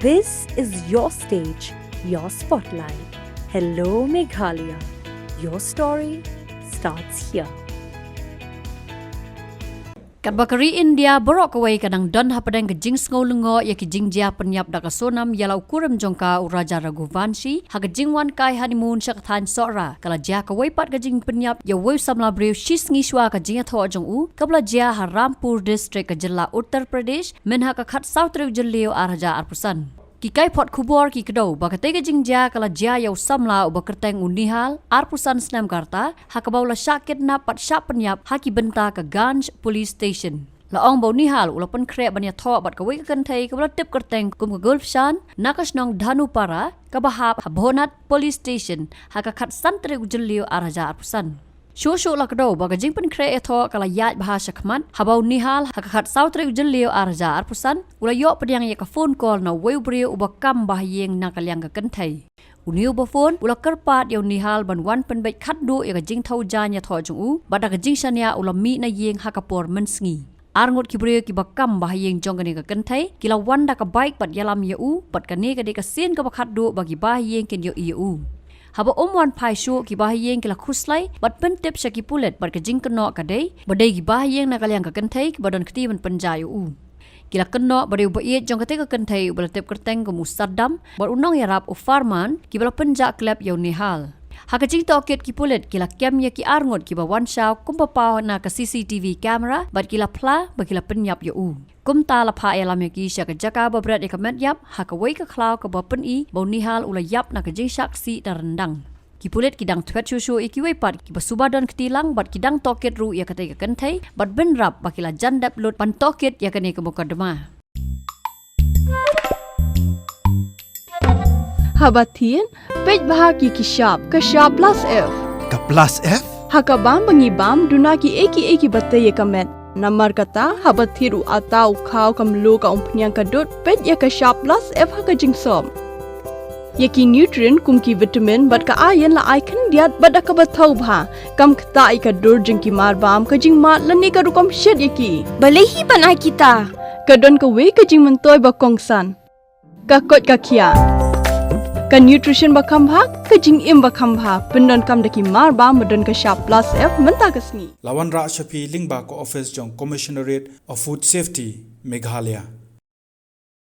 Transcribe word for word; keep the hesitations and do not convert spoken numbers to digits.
This is your stage, your spotlight. Hello, Meghalaya. Your story starts here. Katba ka ri India baroh kawei ka dang don hapdeng ka jingsngew lyngngoh ïa ki jingjia pynïap da ka Sonam ïa la u kurim jong ka u Raja Raghuvanshi ha ka jingwan kai honeymoon sha ka thaiñ Sohra, ka la jia kawei pat ka jingpynïap ïa uwei u samla briew shi sngi shuwa ka jingïathoh jong u, kaba la jia ha Rampur District, ka jylla Uttar Pradesh, mynha ka khatsaw tarik u Jylliew arhajar arphew san. Ki kaiphod khubor ki kdew ba katei ka jingjia ka la jia ïa u samla uba kyrteng u Nihal, arphew san snem ka rta, ha kaba u la shah kidnap bad shah pynïap ha ki bynta ka Ganj Police Station. La ong ba u Nihal u la pynkhreh ban ïathoh bad kawei ka kynthei kaba la tip kyrteng kum ka Gulfshan, na ka shnong Dhanupara, kaba hap ha Bhonat Police Station ha ka khatsan tarik u Jylliew arhajar arphew san. Shuh shuh la kdew ba ka jingpynkhreh ïathoh ka la ïaid bha shakhmat, haba u Nihal ha ka khatsaw tarik u Jylliew arhajar arphew san u la ïoh pdiang ïa ka phone call na uwei u briew uba kam bahaïing na ka liang ka kynthei. Une uba phone u la kyrpad ïa u Nihal ban wan pynbeit khatduh ïa ka jingthew jaiñ ïathoh jong u, bad da ka jingshaniah u la mih na ïing ha ka por mynsngi. Arngut ki briew kiba kam bahaïing jong kane ka kynthei ki la wan da ka bike bad ïalam ïa u, bad kane ka dei ka sien kaba khatduh ba ki bahaïing kin ïohi ïa u. Haba ym wan phai shuh, ki bahaïing ki la khuslai bad pyntip sha ki pulit, bad ka jingkynnoh ka dei ba dei ki bahaïing na ka liang ka kynthei kiba don kti ban pynjah ïa u. Ki la kynnoh ba dei uba ïeit jong katei ka kynthei uba la tip kyrteng kum u Saddam bad u nongïarap u Farman, kiba la pynjah klep ïa u Nihal. Ha ka jingtohkit, ki pulit ki la kem ïa ki arngut kiba wan shaw kumba paw na ka C C T V camera, bad ki la phla ba ki la pynïap ïa u. Kumta la phah ïalam ïa ki sha ka jaka ba bret ïa ka met ïap ha kawei ka khlaw kaba pyni ba u Nihal u la ïap na ka jingshah ksih na ryndang. Ki pulit ki dang thwet shuh shuh ïa kiwei pat kiba suba don kti lang, bad ki dang tohkit ruh ïa katei ka kynthei, bad bynrap ba ki la jan dep lut ban tohkit ïa kane ka mukotduma. Haba thied, peit bha ki ki shap, ka shap plus F. Ka plus F? Ha ka bam ba ngi bam, duna kiei kiei kiba tei ïa ka met. Namar kata, haba thied u atta, u khaw, ka mluh, ka umphniang, ka dud, peit ïa ka shap plus F ha ka jingsop. Ïa ki nutrient kum ki vitamin bad ka iron la ai khyndiat bad da kaba thew bha. Kam ktah ïa ka dur jong ki mar bam, ka jingmad lane ka rukom shet ïa ki. Balei hi ban ai kita? Ka don kawei ka jingmyntoi ba kongsan. Ka koit ka khiah. Ka nutrition ba kham bha, ka jingim ba kham bha. Pyndonkam da ki mar bam ba don ka shap plus F mynta ka sngi. La wanrah sha phi lyngba ka office jong Commissionerate of Food Safety, Meghalaya.